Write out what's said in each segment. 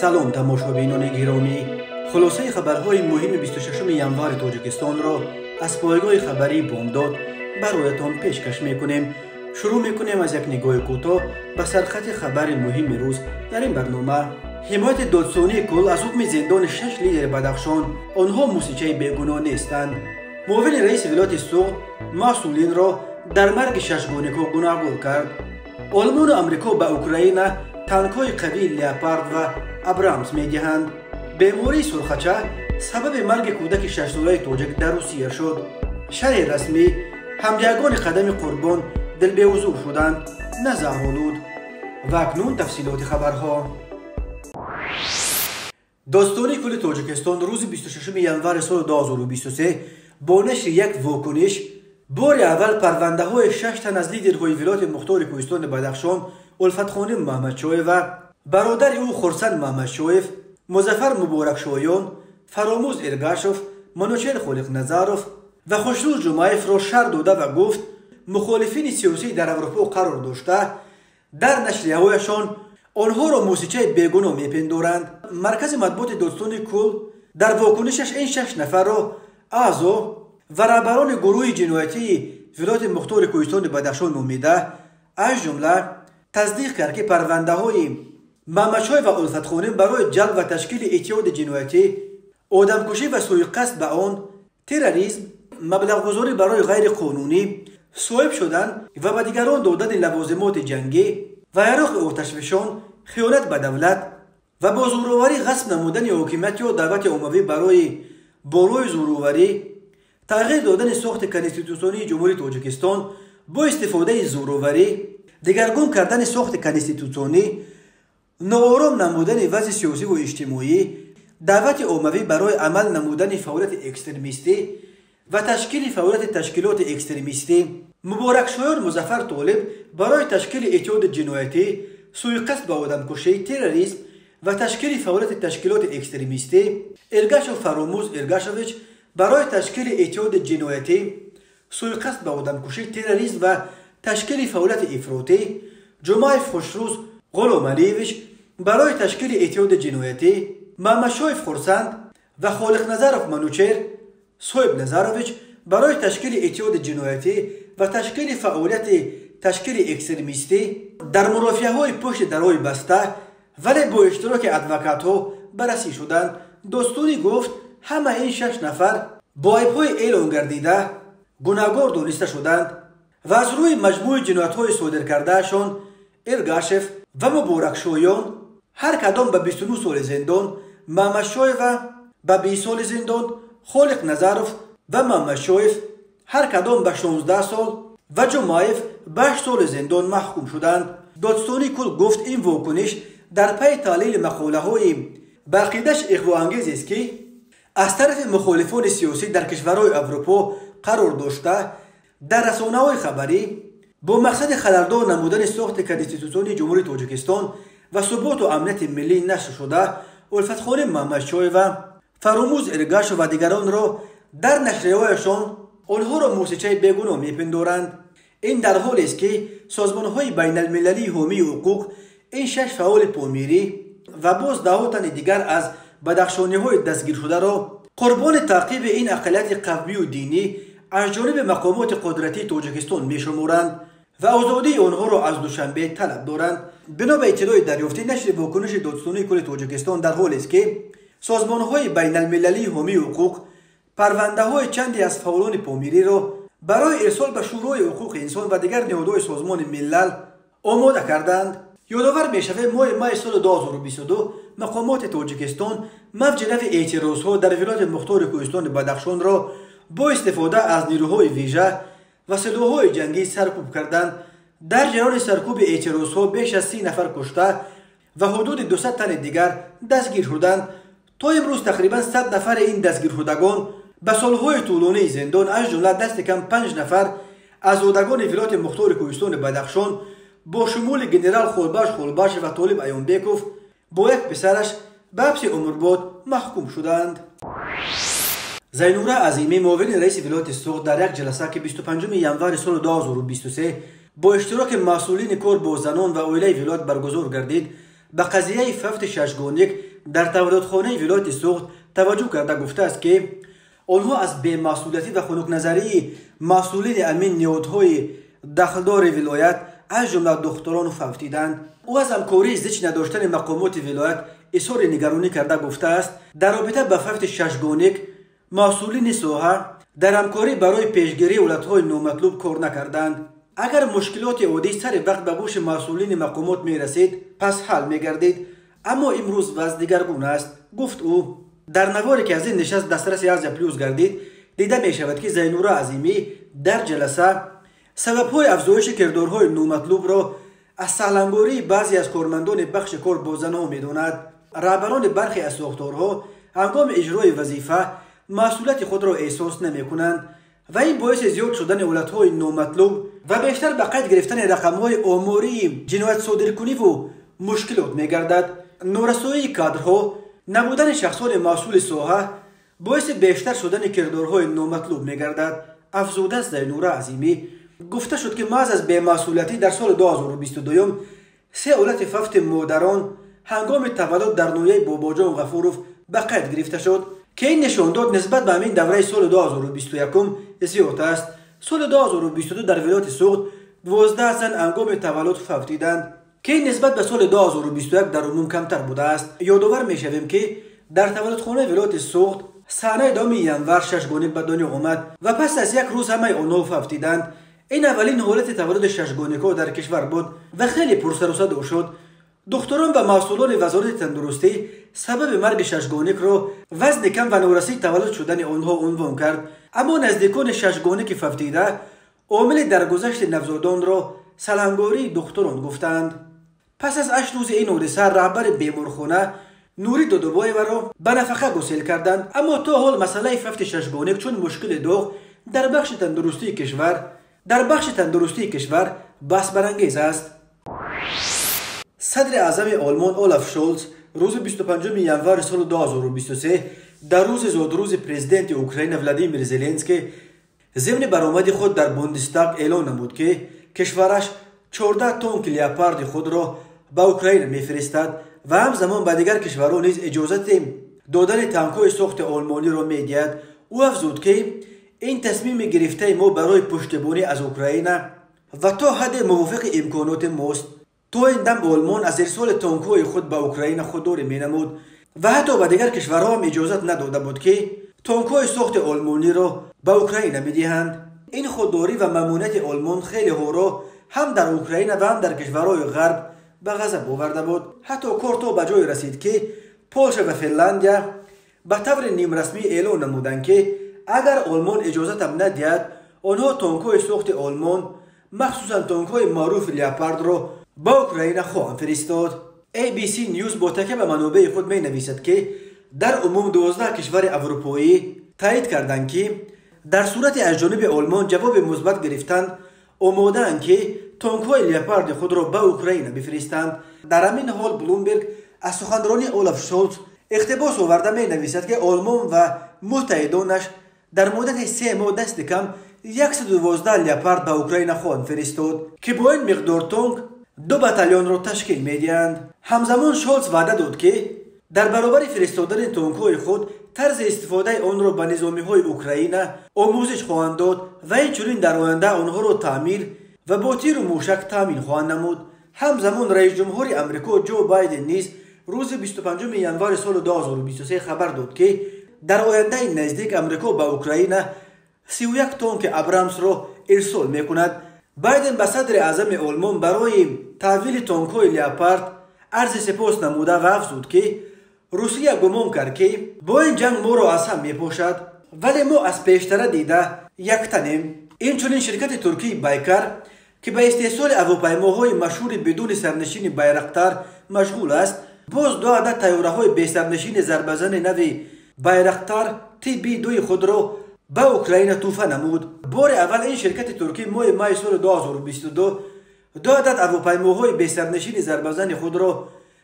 Салом, тамошобинони гиромӣ. Хулосаи хабарҳои муҳими 26 январи Тоҷикистонро аз пойгоҳи хабарии Бомдод бароятон пешкаш мекунем. Шурӯъ мекунем аз як нигоҳи кӯтоҳ ба сархати хабари муҳими рӯз дар ин барнома. Ҳимояти додсонии кул аз ҳукми зиндони 6 лидери Бадахшон. Онҳо мусичаи бегуноҳ нестанд. Муовини раиси вилояти Суғд масъулинро дар марги шашгоникҳо гунаҳгор кард. Олмону Амрико ба Украина танкҳои қавии Леопард ва Абрамс медиҳанд. Бемории сурхача сабаби марги кӯдаки шашсолаи тоҷик дар Русия шуд. Шарҳи расмӣ: ҳамҷагони Қадами Қурбон дилбеҳузур шуданд, на заҳролуд. Ва акнун тафсилоти хабарҳо. Додситонии кулли Тоҷикистон рӯзи 26 январи соли 2023 бо нашри як вокуниш бори аввал парвандаҳои 6 тан аз лидерҳои вилояти мухтори Кӯҳистони Бадахшон Улфатхоним Маҳмадшоева, бародари ӯ Хурсанд Маҳмадшоев, Музаффар Муборакшоён, Фаромӯз Эргашов, Манучер Холиқназаров ва Хушрӯз Ҷумаевро шарҳ дода ва гуфт, мухолифини сиёсӣ дар Аврупо қарор дошта, дар нашрияҳояшон онҳоро мусичаи бегуноҳ мепиндоранд. Маркази матбуоти додситонии кул дар вокунишаш ин 6 нафарро аъзо ва раҳбарони гурӯҳи ҷиноятии вилояти мухтори Кӯҳистони Бадахшон номида, аз ҷумла тасдиқ кард, ки парвандаҳои Маҳмадшоев ва Улфатхоним барои ҷалб ва ташкили иттиҳоди ҷиноятӣ, одамкушӣ ва сӯиқасд ба он, терроризм, маблағгузорӣ барои ғайриқонунӣ, соҳиб шудан ва ба дигарон додани лавозимоти ҷангӣ ва яроқи оташфишон, хиёнат ба давлат ва бо зӯроварӣ ғасб намудани ҳокимият ё даъвати оммавӣ барои болои зӯроварӣ, тағйир додани сохти конститутсионии Ҷумҳурии Тоҷикистон бо истифодаи зӯроварӣ, дигаргун кардани сохти конститутсионӣ, ноором намудани вазъи сиёсиву иҷтимоӣ, даъвати оммавӣ барои амал намудани фаъолияти экстремистӣ ва ташкили фаъолияти ташкилоти экстремистӣ. Муборакшоён Музаффар Толиб барои ташкили иттиҳоди ҷиноятӣ, сӯиқасд ба одамкушӣ, терроризм ва ташкили фаъолияти ташкилоти экстремистӣ, Эргашов Фаромӯз Эргашович барои ташкили иттиҳоди ҷиноятӣ, сӯиқасд ба одамкушӣ, терроризм ва ташкили фаъолияти ифротӣ, Ҷумаев Хушрӯз Ғуломалиевич барои ташкили иттиҳоди ҷиноятӣ, Маҳмадшоев Хурсанд ва Холиқназаров Манучер Соҳибназарович барои ташкили иттиҳоди ҷиноятӣ ва ташкили фаъолияти ташкили экстремистӣ дар мурофиаҳои пушти дарҳои баста, вале бо иштироки адвокатҳо баррасӣ шуданд. Додситонӣ гуфт, ҳама ин 6 нафар бо айбҳои эълон гардида гунаҳгор дониста шуданд ва аз рӯи маҷмӯи ҷиноятҳои содир кардаашон Эргашев ва Муборакшоён ҳар кадом ба 29 соли зиндон, Маҳмадшоева ба 20 соли зиндон, Холиқназаров ва Маҳмадшоев ҳар кадом ба 16 сол ва Ҷумаев ба 8 соли зиндон маҳкум шуданд. Додситонии кул гуфт, ин вокуниш дар пайи таҳлили мақолаҳои ба ақидаш иғвоангезест, ки аз тарафи мухолифони сиёсӣ дар кишварҳои Аврупо қарор дошта, дар расонаҳои хабарӣ бо мақсади халалдор намудани сохти конститутсионии Ҷумҳурии Тоҷикистон ва суботу амнияти миллӣ нашр шуда, Улфатхоним Маҳмадшоева, Фаромӯз Эргашов ва дигаронро дар нашрияҳояшон онҳоро мусичаи бегуноҳ мепиндоранд. Ин дар ҳолест, ки созмонҳои байналмилалии ҳомии ҳуқуқ ин 6 фаъоли помирӣ ва боз даҳо тани дигар аз бадахшониҳои дастгиршударо қурбони таъқиби ин ақаллияти қавмию динӣ аз ҷониби мақомоти қудратии Тоҷикистон мешуморанд ва озодии онҳоро аз Душанбе талаб доранд. Бино ба иттилои дарёфтӣ, нашри вокуниши додситонии кулли Тоҷикистон дар ҳолест, ки созмонҳои байналмилалии ҳомии ҳуқуқ парвандаҳои чанде аз фаъолони помириро барои ирсол ба Шӯрои ҳуқуқи инсон ва дигар ниҳодҳои Созмони Миллал омода карданд. Ёдовар мешавад, моҳи майи соли 2022 мақомоти Тоҷикистон мавҷи нави эътирозҳо дар вилояти мухтори Кӯҳистони Бадахшонро бо истифода аз нерӯҳои вижа ва силоҳҳои ҷангӣ саркӯб карданд. Дар ҷараёни саркӯби эътирозҳо беш аз 30 нафар кушта ва ҳудуди 200 тани дигар дастгир шуданд. То имрӯз тақрибан 100 нафари ин дастгиршудагон ба солҳои тӯлонии зиндон, аз ҷумла дасти кам 5 нафар аз зодагони вилояти мухтори Кӯҳистони Бадахшон бо шумули генерал Холбаш Холбашев ва Толиб Аёнбеков бо як писараш ба ҳабси умрбод маҳкум шуданд. Зайнура Азимӣ, муовини раиси вилояти Суғд, дар як ҷаласа, ки 25 январи соли 2023 бо иштироки масъулини кор бо занон ва оилаи вилоят баргузор гардид, ба қазияи фавти шашгоник дар таваллудхонаи вилояти Суғд таваҷҷӯҳ карда гуфтааст, ки онҳо аз бемасъулиятӣ ва хунукназарии масъулини амин ниҳодҳои дахлдори вилоят, аз ҷумла духтурон, фавтиданд. Ӯ аз ҳамкории зич надоштани мақомоти вилоят изҳори нигаронӣ карда гуфтааст, дар робита ба фавти шашгоник масъулини соҳа дар ҳамкорӣ барои пешгирии ҳолатҳои номатлуб кор накарданд. Агар мушкилоти оддӣ сари вақт ба гӯши масъулини мақомот мерасид, пас ҳал мегардид, аммо имрӯз вазъ дигаргун аст, гуфт ӯ. Дар наворе ки аз ин нишаст дастраси Азия Плюс гардид, дида мешавад, ки Зайнура Азимӣ дар ҷаласа сабабҳои афзоиши кирдорҳои номатлубро аз саҳлангории баъзе аз кормандони бахши кор бо занҳо медонад. Раҳбарони бархе аз сохторҳо ҳангоми иҷрои вазифа масъулияти худро эҳсос намекунанд ва ин боиси зиёд шудани ҳолатҳои номатлуб ва бештар ба қайд гирифтани рақамҳои омории ҷиноятсодиркуниву мушкилот мегардад. Норасоии кадрҳо, набудани шахсони масъули соҳа боиси бештар шудани кирдорҳои номатлуб мегардад, афзудааст Зайнура Азимӣ. Гуфта шуд, ки маҳз аз бемасъулиятӣ дар соли 2022 се ҳолати фавти модарон ҳангоми таваллуд дар ноҳияи Бобоҷон Ғафуров ба қайд гирифта шуд, ки ин нишондод нисбат ба ҳамин давраи соли 2021 зиёд аст. Соли 2022 дар вилояти Суғд 12 зан ҳангоми таваллуд фавтиданд, ки ин нисбат ба соли 2021 дар умум камтар будааст. Ёдовар мешавем, ки дар таваллудхонаи вилояти Суғд саҳнаи 2 январ шашгоник ба дунё омад ва пас аз як рӯз ҳамаи онҳо фавтиданд. Ин аввалин ҳолати таваллуди шашгоникҳо дар кишвар буд ва хеле пурсарусадо шуд. Духтурон ва масъулони вазорати тандурустӣ сабаби марги шашгоникро вазни кам ва норасии таваллуд шудани онҳо унвон кард, аммо наздикони шашгоники фавтида омили даргузашти навзодонро салангории духтурон гуфтанд. Пас аз 8 рӯзи ин ҳодиса раҳбари беморхона Нури Додубоеваро ба нафақа гусел карданд, аммо то ҳол масъалаи фавти шашгоник чун мушкили доғ дар бахши тандурустии кишвар баҳсбарангез аст. Садри аъзами Олмон Олаф Шолц рӯзи 25 январи соли 2023 дар рӯзи зодрӯзи президенти Украина Владимир Зеленский зимни баромади худ дар Бундестаг эълон намуд, ки кишвараш 14 тонки леопарди худро ба Украина мефиристад ва ҳамзамон ба дигар кишварҳо низ иҷозати додани танкҳои сохти олмониро медиҳад. Ӯ афзуд, ки ин тасмими гирифтаи мо барои пуштибонӣ аз Украина ва то ҳадде мувофиқи имконоти мост. То ин дам Олмон аз ирсоли тонкҳои худ ба Украина худдорӣ менамуд ва ҳатто ба дигар кишварҳо ҳам иҷозат надода буд, ки тонкҳои сохти олмониро ба Украина медиҳанд. Ин худдорӣ ва мамнунияти Олмон хелеҳоро ҳам дар Украина ва ҳам дар кишварҳои ғарб ба ғазаб оварда буд. Ҳатто кор то ба ҷое расид, ки Полша ва Финландия ба таври нимрасмӣ эълон намуданд, ки агар Олмон иҷозатам надиҳад, онҳо тонкҳои сохти Олмон, махсусан тонкҳои маъруфи леопардро ба Украина хоҳанд фиристод. ABC News бо такя ба манобеи худ менависад, ки дар умум 12 кишвари аврупоӣ таъид карданд, ки дар сурати аз ҷониби Олмон ҷавоби мусбат гирифтанд, омодаанд, ки тонкҳои леопарди худро ба Украина бифиристанд. Дар ҳамин ҳол Блумберг аз суханронии Олаф Шолц иқтибос оварда менависад, ки Олмон ва муттаҳидонаш дар муддати 3 моҳ дасти кам 112 леопард ба Украина хоҳанд фиристод, ки бо ин миқдор тонк 2 батальонро ташкил медиҳанд. Ҳамзамон Шолц ваъда дод, ки дар баробари фиристодани тонкҳои худ тарзи истифодаи онро ба низомиҳои Украина омӯзиш хоҳанд дод ва инчунин дар оянда онҳоро таъмир ва бо тиру мушак таъмин хоҳанд намуд. Ҳамзамон раисҷумҳури Амрико Ҷо Байден низ рӯзи 25 январи соли 2023 хабар дод, ки дар ояндаи наздик Амрико ба Украина 31 тонки Абрамсро ирсол мекунад. Байден ба садри аъзами Олмон барои таҳвили тонкҳои леопард арзи сипос намуда ва афзуд, ки Русия гумон кард, ки бо ин ҷанг моро аз ҳам мепошад, вале мо аз пештара дида яктанем. Инчунин ширкати туркии Байкар, ки ба истеҳсоли ҳавопаймоҳои машҳури бидуни сарнишини Байрақтар машғул аст, боз 2 адад тайёраҳои бесарнишини зарбазани нави Байрақтар TB2 худро ба Украина тӯҳфа намуд. Бори аввал ин ширкати туркӣ моҳи майи соли 2022 2 адад ҳавопаймоҳои бесарнишини зарбазани худро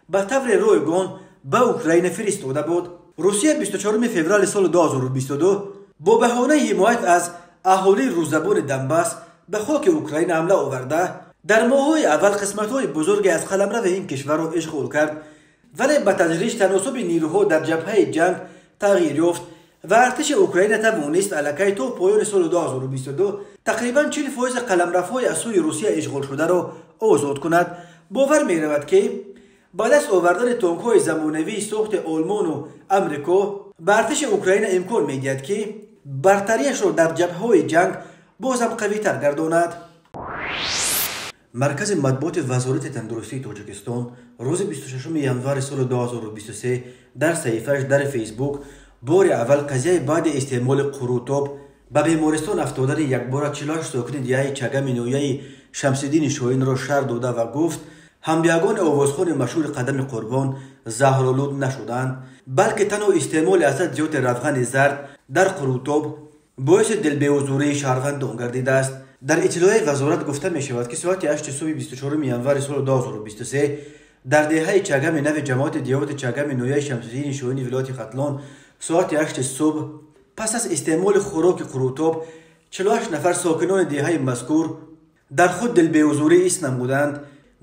ба таври ройгон ба Украина фиристода буд. Русия 24 феврали соли 2022 бо баҳонаи ҳимоят аз аҳолии русзабони Донбасс ба хоки Украина ҳамла оварда, Дар моҳҳои аввал қисматҳои бузурге аз қаламрави ин кишварро ишғол кард, вале ба тадриҷ таносуби нирӯҳо дар ҷабҳаи ҷанг тағйир ёфт ва артиши Украина тавонист аллакай то поёни соли 2022 тақрибан 40% қаламравҳои аз сӯи Русия ишғолшударо озод кунад. Бовар меравад, ки ба даст овардани тонкҳои замонавии сохти Олмону Амрико ба артиши Украина имкон медиҳад, ки бартариашро дар ҷабҳаҳои ҷанг боз ҳам қавитар гардонад. Маркази матбуоти Вазорати тандурустии Тоҷикистон рӯзи 26 январи соли 2023 дар саҳифааш дар Фейсбук бори аввал қазияи баъди истеъмоли қурутоб ба бемористон афтодани якбора 48 сокини деҳаи Чагами ноҳияи Шамсиддини Шоҳинро шарҳ дода ва гуфт: ҳамдиягони овозхони машҳури Қадами Қурбон заҳролуд нашуданд, балки танҳо истеъмоли аз ҳад зиёди равғани зард дар қурутоб боиси дилбеҳузурии шаҳрвандон гардидааст. Дар иттилоияи вазорат гуфта мешавад, ки соати 8 субҳи 24 январи соли 2023 дар деҳаи Чагами нави ҷамоати деҳоти Чагами ноҳияи Шамсиддини Шоҳини вилояти Хатлон соати 8 субҳ пас аз истеъмоли хӯроки қурутоб 48 нафар сокинони деҳаи мазкур дар худ дилбеҳузурӣ ҳис намуданд.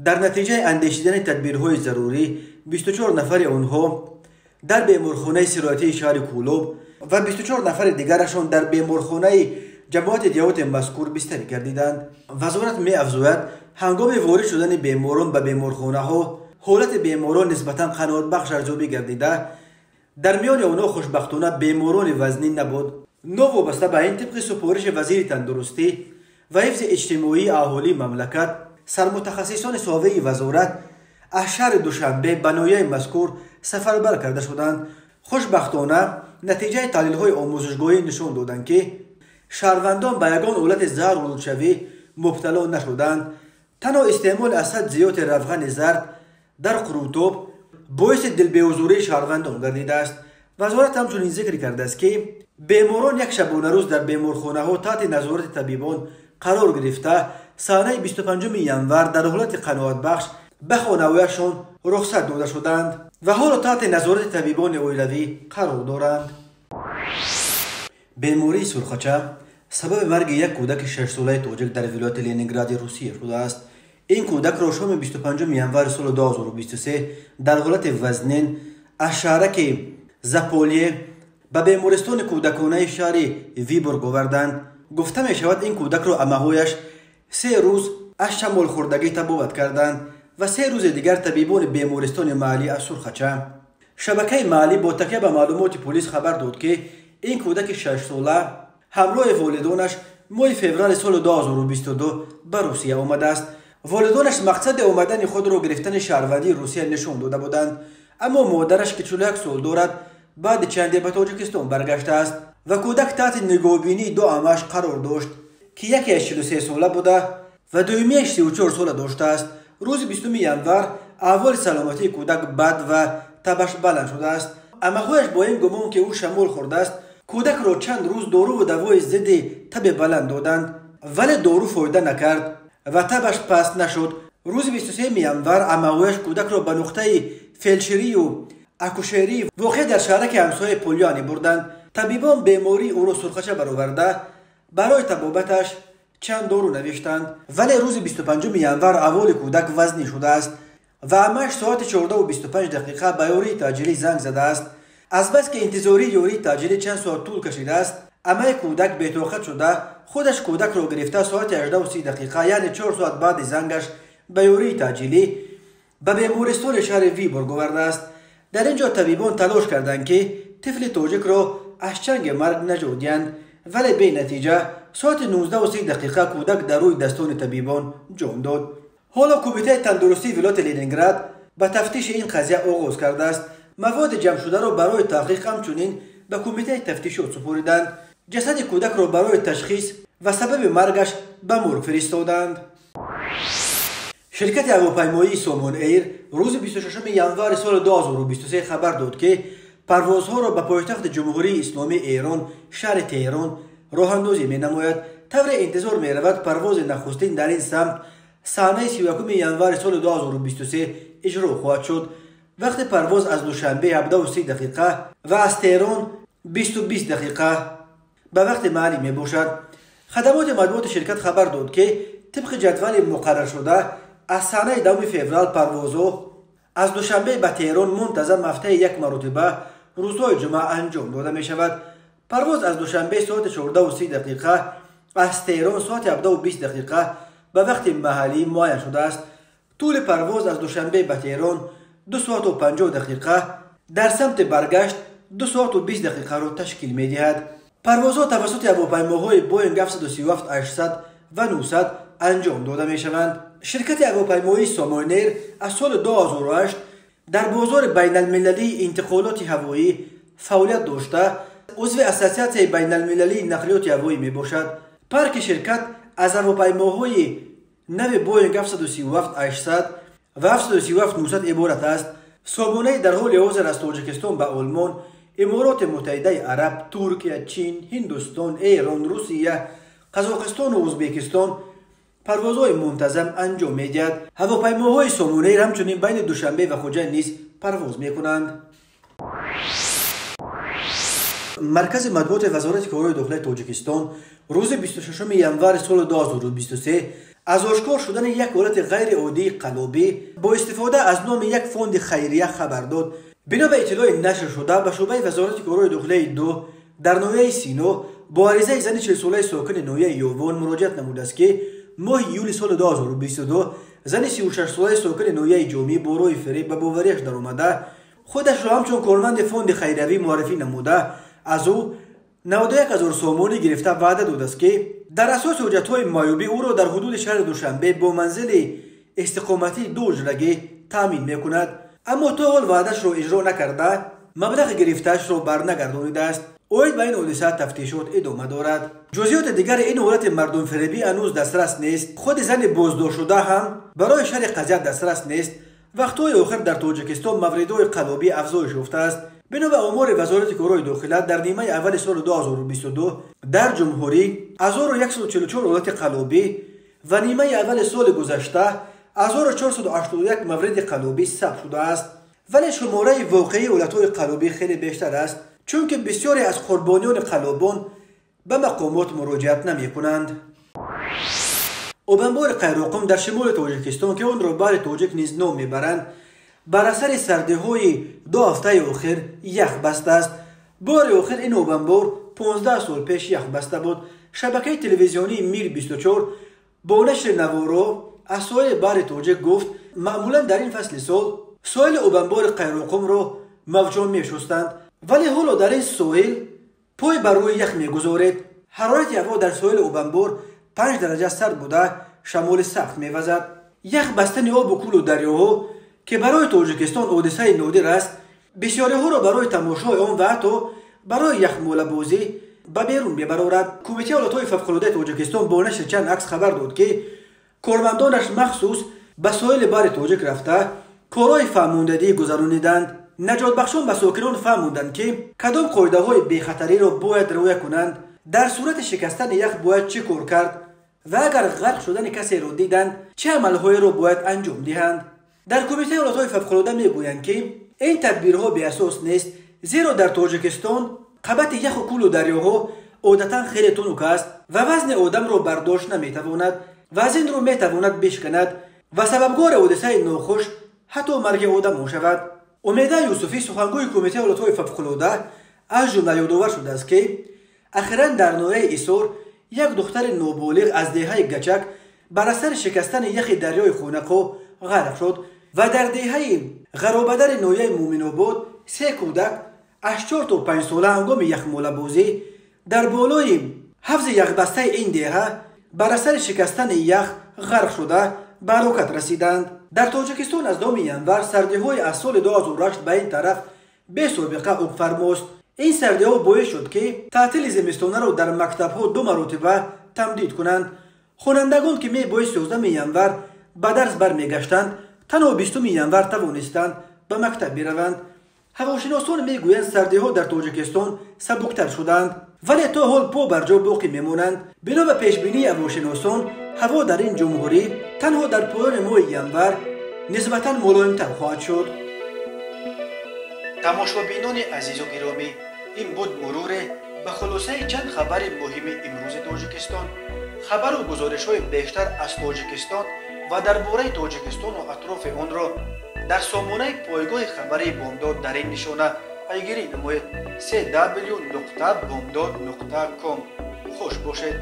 Дар натиҷаи андешидани тадбирҳои зарурӣ 24 нафари онҳо дар беморхонаи сироятии шаҳри Кӯлоб ва 24 нафари дигарашон дар беморхонаи ҷамоати деҳоти мазкур бистарӣ гардиданд. Вазорат меафзояд, ҳангоми ворид шудани беморон ба беморхонаҳо ҳолати беморон нисбатан қаноатбахш арзёбӣ гардида, дар миёни онҳо хушбахтона беморони вазнин набуд. Новобаста ба ин, тибқи супориши вазири тандурустӣ ва ҳифзи иҷтимоии аҳолии мамлакат, сармутахассисони соҳаи вазорат аз шаҳри Душанбе ба ноҳияи мазкур сафарбар карда шуданд. Хушбахтона натиҷаи таҳлилҳои омӯзишгоҳӣ нишон доданд, ки шаҳрвандон ба ягон ҳолати заҳролудшавӣ мубтало нашуданд. Танҳо истеъмоли аз ҳад зиёди равғани зард дар қурутоб боиси дилбеҳузурии шаҳрвандон гардидааст. Вазорат ҳамчунин зикр кардааст, ки беморон як шабонарӯз дар беморхонаҳо таҳти назорати табибон қарор гирифта, санаи 25 январ дар ҳолати қаноатбахш ба хонаҳояшон рухсат дода шуданд ва ҳоло таҳти назорати табибони оилавӣ қарор доранд. Бемории сурхача сабаби марги як кӯдаки шашсолаи тоҷик дар вилояти Ленингради Русия шудааст. Ин кӯдакро шоми 25 январи соли 2023 дар ҳолати вазнин аз шаҳраки Заполие ба бемористони кӯдаконаи шаҳри Виборг оварданд. Гуфта мешавад, ин кӯдакро амаҳояш 3 рӯз аз шамолхӯрдагӣ табобат карданд ва 3 рӯзи дигар табибони бемористони маҳаллӣ аз сурхача. Шабакаи маҳаллӣ бо такя ба маълумоти полис хабар дод, ки ин кӯдаки шашсола ҳамроҳи волидонаш моҳи феврали соли 2022 ба Русия омадааст. Волидонаш мақсади омадани худро гирифтани шаҳрвандии Русия нишон дода буданд, аммо модараш, ки 41 сол дорад, баъди чанде ба Тоҷикистон баргаштааст ва кӯдак таҳти нигоҳубинии ду амааш қарор дошт, ки якеаш 43 сола буда ва дуюмиаш 34 сола доштааст. Рӯзи 20 январ аҳволи саломатии кӯдак бад ва табаш баланд шудааст. Амаҳояш бо ин гумон, ки ӯ шамол хӯрдааст, кӯдакро чанд рӯз доруву давои зидди таби баланд доданд, вале дору фоида накард ва табаш паст нашуд. Рӯзи 23 январ амаҳояш кӯдакро ба нуқтаи фелдшерию акушерӣ, воқеъ дар шаҳраки ҳамсояи Полёни, бурданд. Табибон бемории ӯро сурхача бароварда, барои табобаташ чанд дору навиштанд, вале рӯзи 25 январ аҳволи кӯдак вазнин шудааст ва амааш соати 14:25 дақиқа ба ёрии таъҷилӣ занг задааст. Азбаски интизории ёрии таъҷилӣ чанд соат тӯл кашидааст, амаи кӯдак бетоқат шуда, худаш кӯдакро гирифта, соати 18:30 дақиқа, яъне 4 соат баъди зангаш ба ёрии таъҷилӣ, ба бемористони шаҳри Виборг овардааст. Дар ин ҷо табибон талош карданд, ки тифли тоҷикро аз чанги марг наҷот диҳанд, вале бенатиҷа. Соати 19:30 дақиқа кӯдак дар рӯи дастони табибон ҷон дод. Ҳоло Кумитаи тандурустии вилояти Ленинград ба тафтиши ин қазия оғоз кардааст. Маводи ҷамъшударо барои таҳқиқ ҳамчунин ба Кумитаи тафтишот супориданд. Ҷасади кӯдакро барои ташхис ва сабаби маргаш ба морг фиристоданд. Ширкати ҳавопаймоии Сомон Эйр рӯзи 26 январи соли 2023 хабар дод, ки парвозҳоро ба пойтахти Ҷумҳурии Исломии Эрон, шаҳри Теҳрон, роҳандозӣ менамояд. Тавре интизор меравад, парвози нахустин дар ин самт санаи 31 январи соли 2023 иҷро хоҳад шуд. Вақти парвоз аз Душанбе 17:30 дақиқа ва аз Теҳрон 20:20 дақиқа ба вақти маҳаллӣ мебошад. Хадамоти матбуоти ширкат хабар дод, ки Тибқи ҷадвали муқарраршуда аз санаи 10 феврал парвозҳо аз Душанбе ба Теҳрон мунтазам ҳафтаи як маротиба рӯзҳои ҷумъа анҷом дода мешавад. Парвоз аз Душанбе соати 14:30 дақиқа, аз Теҳрон соати 17:20 дақиқа ба вақти маҳаллӣ муайян шудааст. Тӯли парвоз аз Душанбе ба Теҳрон 2 соату 50 дақиқа, дар самти баргашт 2 соату 20 дақиқаро ташкил медиҳад. Парвозҳо тавассути ҳавопаймоҳои Боинг 737-800 ва 900 анҷом дода мешаванд. Ширкати ҳавопаймоии Сомон Эйр аз соли 2008 дар бозори байналмилалии интиқолоти ҳавоӣ фаъолият дошта, узви Ассотсиатсияи байналмилалии нақлиёти ҳавоӣ мебошад. Парки ширкат аз ҳавопаймоҳои нави Боинг 737-800 ва 737-900 иборат аст. Сомон Эйр дар ҳоли ҳозир аз Тоҷикистон ба Олмон, Имороти Муттаҳидаи Араб, Туркия, Чин, Ҳиндустон, Эрон, Русия, Қазоқистону Ӯзбекистон парвозҳои мунтазам анҷом медиҳад. Ҳавопаймоҳои Сомон Эйр ҳамчунин байни Душанбе ва Хуҷанд низ парвоз мекунанд. Маркази матбуоти Вазорати корҳои дохилаи Тоҷикистон рӯзи 26 январи соли 2023 аз ошкор шудани як ҳолати ғайриоддии қаллобӣ бо истифода аз номи як фонди хайрия хабар дод. Бино ба иттилои нашр шуда ба шӯъбаи Вазорати корҳои дохилаи 2 дар ноҳияи Сино бо аризаи зани 40-солаи сокини ноҳияи Ёвон муроҷиат намудааст, ки моҳи июли соли 2022 зани 36-солаи сокини ноҳияи Ҷомӣ бо роҳи фиреб ба бовариаш даромада, худашро ҳамчун корманди фонди хайриявӣ муаррифӣ намуда, аз ӯ 91 000 сомонӣ гирифта ваъда додааст, ки дар асоси ҳуҷҷатҳои маъюбӣ ӯро дар ҳудуди шаҳри Душанбе бо манзили истиқоматии дуҳуҷрагӣ таъмин мекунад. Аммо то ҳол ваъдашро иҷро накарда, маблағи гирифтаашро барнагардонидааст. Оид ба ин ҳодиса тафтишот идома дорад. Ҷузъиёти дигари ин ҳолати мардумфиребӣ ҳанӯз дастрас нест. Худи зани боздоштшуда ҳам барои шарҳи қазия дастрас нест. Вақтҳои охир дар Тоҷикистон мавридҳои қаллобӣ афзоиш ёфтааст. Бино ба омори Вазорати корҳои дохила дар нимаи аввали соли 2022 дар ҷумҳурӣ 1144 ҳолати қаллобӣ ва нимаи аввали соли гузашта 1481 мавриди қаллобӣ сабт шудааст. Вале шумораи воқеии ҳолатҳои қаллобӣ хеле бештар аст, чунки бисёре аз қурбониёни қаллобон ба мақомот муроҷиат намекунанд. Обанбори Қайроқум дар шимоли Тоҷикистон, ки онро баҳри тоҷик низ ном мебаранд, бар асари сардиҳои 2 ҳафтаи охир ях бастааст. Бори охир ин обанбор 15 сол пеш ях баста буд. Шабакаи телевизионии Мир 24 бо нашри наворо аз соҳили баҳри тоҷик гуфт, маъмулан дар ин фасли сол соҳили обанбори Қайроқумро мавҷон мешустанд, вале ҳоло дар ин соҳил пой бар рӯи ях мегузоред. Ҳарорати ҳаво дар соҳили обанбор 5 дараҷа сард буда, шамоли сахт мевазад. Ях бастани обу кӯлу дарёҳо, ки барои Тоҷикистон ҳодисаи нодир аст, бисёриҳоро барои тамошои он ва ҳатто барои яхмолабозӣ ба берун мебарорад. Кумитаи ҳолатҳои фавқулодаи Тоҷикистон бо нашри чанд акс хабар дод, ки кормандонаш махсус ба соҳили баҳри тоҷик рафта корҳои фаҳмондадӣ гузарониданд. Наҷотбахшон ба сокинон фаҳмонданд, ки кадом қоидаҳои бехатариро бояд риоя кунанд, дар сурати шикастани ях бояд чӣ кор кард ва агар ғарқ шудани касеро диданд, чӣ амалҳоеро бояд анҷом диҳанд. Дар Кумитаи ҳолатҳои фавқулода мегӯянд, ки ин тадбирҳо беасос нест, зеро дар Тоҷикистон қабати яху кӯлу дарёҳо одатан хеле тунук аст ва вазни одамро бардошт наметавонад ва аз ин рӯ метавонад бишканад ва сабабгори ҳодисаи нохуш ҳатто марги одам мешавад. Умеда Юсуфӣ, сухангӯи Кумитаи ҳолатҳои фавқулода, аз ҷумла ёдовар шудааст, ки ахиран дар ноҳияи Исор як духтари ноболиғ аз деҳаи Гачак бар асари шикастани яхи дарёи Хонақо ғарқ шуд ва дар деҳаи Ғаробадари ноҳияи Муъминобод 3 кӯдак аз 4 то 5 сола ҳангоми яхмолабозӣ дар болои ҳавзи яхбастаи ин деҳа бар асари шикастани ях ғарқ шуда ба ҳалокат расиданд. Дар Тоҷикистон аз 2 январ сардиҳои аз соли 2008 ба ин тараф бесобиқа ҳукмфармост. Ин сардиҳо боис шуд, ки таътили зимистонаро дар мактабҳо 2 маротиба тамдид кунанд. Хонандагон, ки мебоист 11 январ ба дарс бармегаштанд, танҳо 20 январ тавонистанд ба мактаб бираванд. Ҳавошиносон мегӯянд, сардиҳо дар Тоҷикистон сабуктар шуданд, вале то ҳол по бар ҷо боқӣ мемонанд. Бино ба пешбинии ҳавошиносон, ҳаво дар ин ҷумҳурӣ танҳо дар поёни моҳи январ нисбатан мулоимтар хоҳад шуд. Тамошобинони азизу гиромӣ, ин буд муруре Ба хулосаи чанд хабари муҳими имрӯзи Тоҷикистон, хабару гузоришҳои бештар аз Тоҷикистон ва дар бораи Тоҷикистону атрофи онро дар сомонаи пойгоҳи хабарии Бомдод дар ин нишона пайгирӣ намоед: cw.bomdod.com. Хуш бошед.